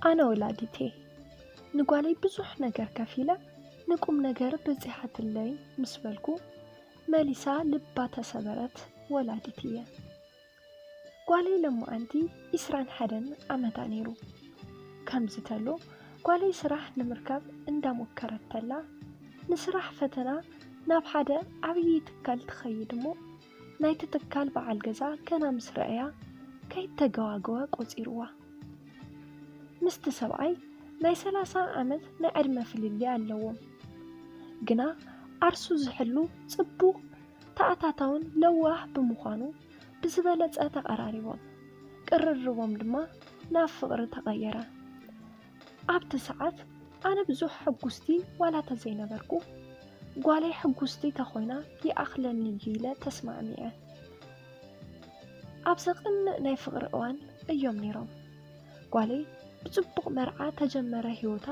ኣነ ወላዲት እየ። ንጓለይ ብዙሕ ነገር ከፊለ ንቁም ነገር በጺሓትለይ ምስ በልኩ፣ መሊሳ ልባ ተሰበረት ወላዲት እየ። ጓለይ ለማዓንቲ ዒስራን ሓደን ዓመታ ነይሩ። ከምዚ ተሎ ጓለይ ስራሕ ንምርካብ እንዳሞከረት ተላ፣ ንስራሕ ፈተና ናብ ሓደ ዓብዪ ትካል ትኸይድ እሞ፣ ናይቲ ትካል በዓል ገዛ ገና ምስ ረኣያ ከይተገዋገወ ቆጺርዋ። ምስቲ ሰብኣይ ናይ ሰላሳ ዓመት ናይ ዕድመ ፍልልይ ኣለዎም። ግና ዓርሱ ዝሕሉ ጽቡቕ ተኣታታውን ለዋህ ብምዃኑ ብዝበለጸ ተቐራሪቦም። ቅርርቦም ድማ ናብ ፍቕሪ ተቐየረ። ኣብቲ ሰዓት ኣነ ብዙሕ ሕጉስቲ ዋላ ተዘይነበርኩ፣ ጓለይ ሕጉስቲ ተኾይና ይኣኽለኒ እዩ ኢለ ተስማዕሚዐ። ኣብ ዘቕንእ ናይ ፍቕሪ እዋን እዮም ነይሮም። ጓለይ ብጽቡቕ መርዓ ተጀመረ ህይወታ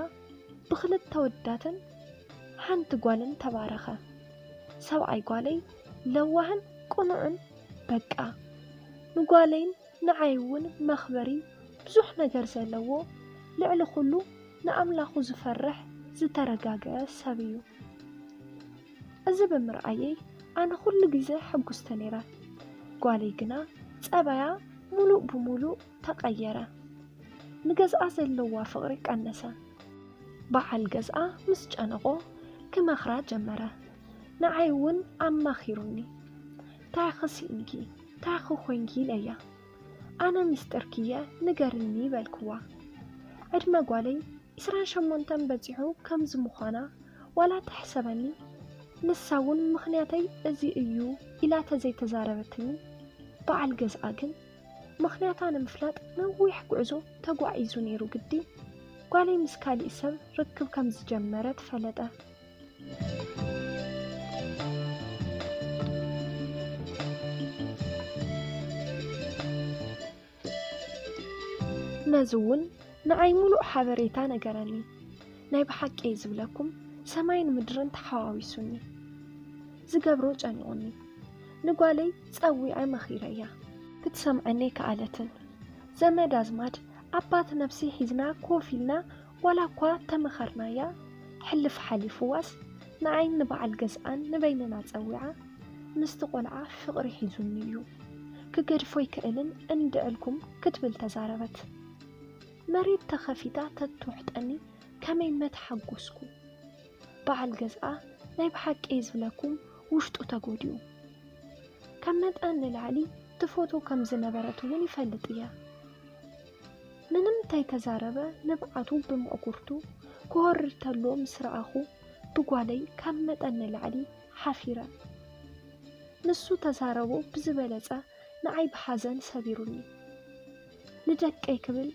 ብኽልተ ወዳትን ሓንቲ ጓልን ተባረኸ። ሰብኣይ ጓለይ ለዋህን ቅኑዕን፣ በቃ ንጓለይን ንዓይ እውን መኽበሪ ብዙሕ ነገር ዘለዎ፣ ልዕሊ ኩሉ ንኣምላኹ ዝፈርሕ ዝተረጋገአ ሰብ እዩ። እዚ ብምርኣየይ ኣነ ኩሉ ግዜ ሕጉስቲ ነይረ። ጓለይ ግና ጸባያ ሙሉእ ብሙሉእ ተቐየረ። ንገዝኣ ዘለዋ ፍቕሪ ቀነሰ። በዓል ገዝኣ ምስ ጨነቖ ክመኽራ ጀመረ። ንዓይ እውን ኣማኺሩኒ። "ታይኺ ስኢንኪ? ታይኺ ኮይንኪ?" ኢለያ። "ኣነ ሚስጥርኪ እየ ንገርኒ" በልክዋ። ዕድመ ጓለይ ዒስራን ሸሞንተን በጺሑ ከምዚ ምዃና ዋላ ተሕሰበኒ፣ ንሳ እውን ምኽንያተይ እዚ እዩ ኢላ ተዘይተዛረበትኒ፣ በዓል ገዝኣ ግን ምኽንያታ ንምፍላጥ ነዊሕ ጉዕዞ ተጓዒዙ ነይሩ ግዲ ጓለይ ምስ ካሊእ ሰብ ርክብ ከም ዝጀመረት ፈለጠ። ነዚ እውን ንዓይ ሙሉእ ሓበሬታ ነገረኒ። ናይ ብሓቂ እየ ዝብለኩም፣ ሰማይን ምድርን ተሓዋዊሱኒ። ዝገብሮ ጨኒቑኒ። ንጓለይ ጸዊዐ መኺረያ። ክትሰምዐኒ ኣይከኣለትን። ዘመድ ኣዝማድ ኣባት ነብሲ ሒዝና ኮፍ ኢልና ዋላ እኳ ተመኸርናያ፣ ሕልፍ ሓሊፉዋስ ንዓይን ንበዓል ገዝኣን ንበይንና ጸዊዓ፣ "ምስቲ ቆልዓ ፍቕሪ ሒዙኒ እዩ፣ ክገድፎ ኣይክእልን እንድዕልኩም" ክትብል ተዛረበት። መሬት ተኸፊታ ተትውሕጠኒ ከመይ መተሓጎስኩ። በዓል ገዝኣ ናይ ብሓቂ እየ ዝብለኩም ውሽጡ ተጎዲኡ። ካብ መጠን ንላዕሊ ትፈትዎ ከም ዝነበረት እውን ይፈልጥ እየ። ምንም እንተይተዛረበ ንብዓቱ ብምዕጉርቱ ክወርድ ተሎ ምስ ረኣኹ ብጓለይ ካብ መጠን ንላዕሊ ሓፊረ። ንሱ ተዛረቦ ብዝበለጸ ንዓይ ብሓዘን ሰቢሩኒ። ንደቀይ ክብል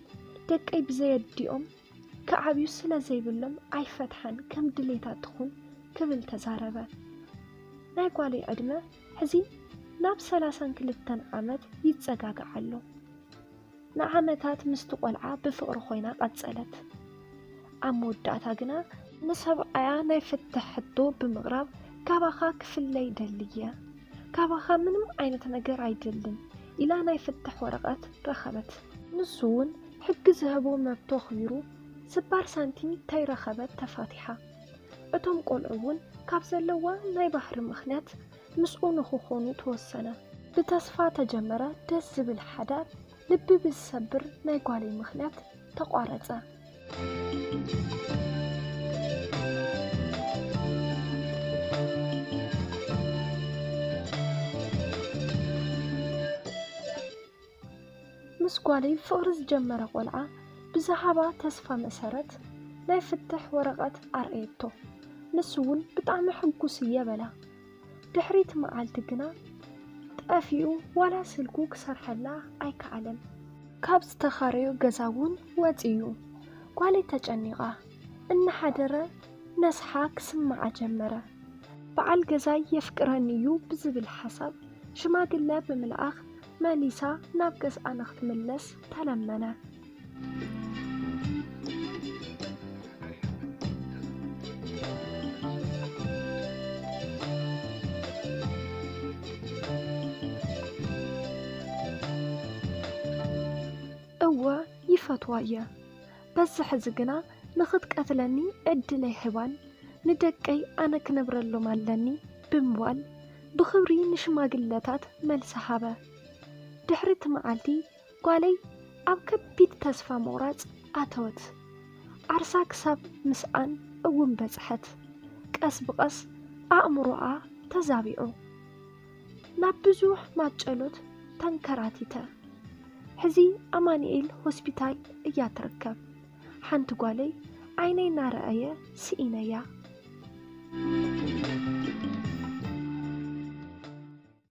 ደቀይ ብዘየዲኦም ክዓብዩ ስለ ዘይብሎም ኣይፈትሓን ከም ድሌታ ትኹን ክብል ተዛረበ። ናይ ጓለይ ዕድመ ሕዚ ናብ ሰላሳን ክልተን ዓመት ይጸጋጋዕ ኣሎ። ንዓመታት ምስቲ ቆልዓ ብፍቕሪ ኮይና ቀጸለት። ኣብ መወዳእታ ግና ንሰብኣያ ናይ ፍትሕ ሕቶ ብምቕራብ "ካባኻ ክፍለ ይደሊ እየ፣ ካባኻ ምንም ዓይነት ነገር ኣይደልን" ኢላ ናይ ፍትሕ ወረቐት ረኸበት። ንሱ እውን ሕጊ ዝህቦ መብቱ ኣኽቢሩ ስባር ሳንቲም ተይረኸበት ተፋቲሓ። እቶም ቆልዑ እውን ካብ ዘለዋ ናይ ባህሪ ምኽንያት ምስኡ ንኽኾኑ ተወሰነ። ብተስፋ ተጀመረ ደስ ዝብል ሓዳር ልቢ ብዝሰብር ናይ ጓለይ ምኽንያት ተቋረጸ። ምስ ጓለይ ፍቕሪ ዝጀመረ ቆልዓ ብዝሃባ ተስፋ መሰረት ናይ ፍትሕ ወረቐት ኣርኣየቶ። ንሱ እውን ብጣዕሚ ሕጉስ እየ በላ። ድሕሪት መዓልቲ ግና ጠፊኡ ዋላ ስልኩ ክሰርሐላ ኣይከኣለን። ካብ ዝተኻረዮ ገዛ እውን ወጺኡ። ጓለይ ተጨኒቓ እናሓደረ ነስሓ ክስምዓ ጀመረ። በዓል ገዛይ የፍቅረኒ እዩ ብዝብል ሓሳብ ሽማግለ ብምልኣኽ መሊሳ ናብ ገዝኣ ንኽትምለስ ተለመነ። እወ ይፈትዋ እየ። በዚ ሕዚ ግና ንኽትቀትለኒ ዕድል ኣይህባን፣ ንደቀይ ኣነ ክነብረሎም ኣለኒ ብምባል ብኽብሪ ንሽማግለታት መልሲ ሃበ። ድሕሪ እቲ መዓልቲ ጓለይ ኣብ ከቢድ ተስፋ ምቑራጽ ኣተወት። ዓርሳ ክሳብ ምስኣን እውን በጽሐት። ቀስ ብቐስ ኣእምሮኣ ተዛቢዑ። ናብ ብዙሕ ማጨሎት ተንከራቲተ። ሕዚ ኣማኑኤል ሆስፒታል እያ ትርከብ። ሓንቲ ጓለይ ዓይነይ እናረኣየ ስኢነያ።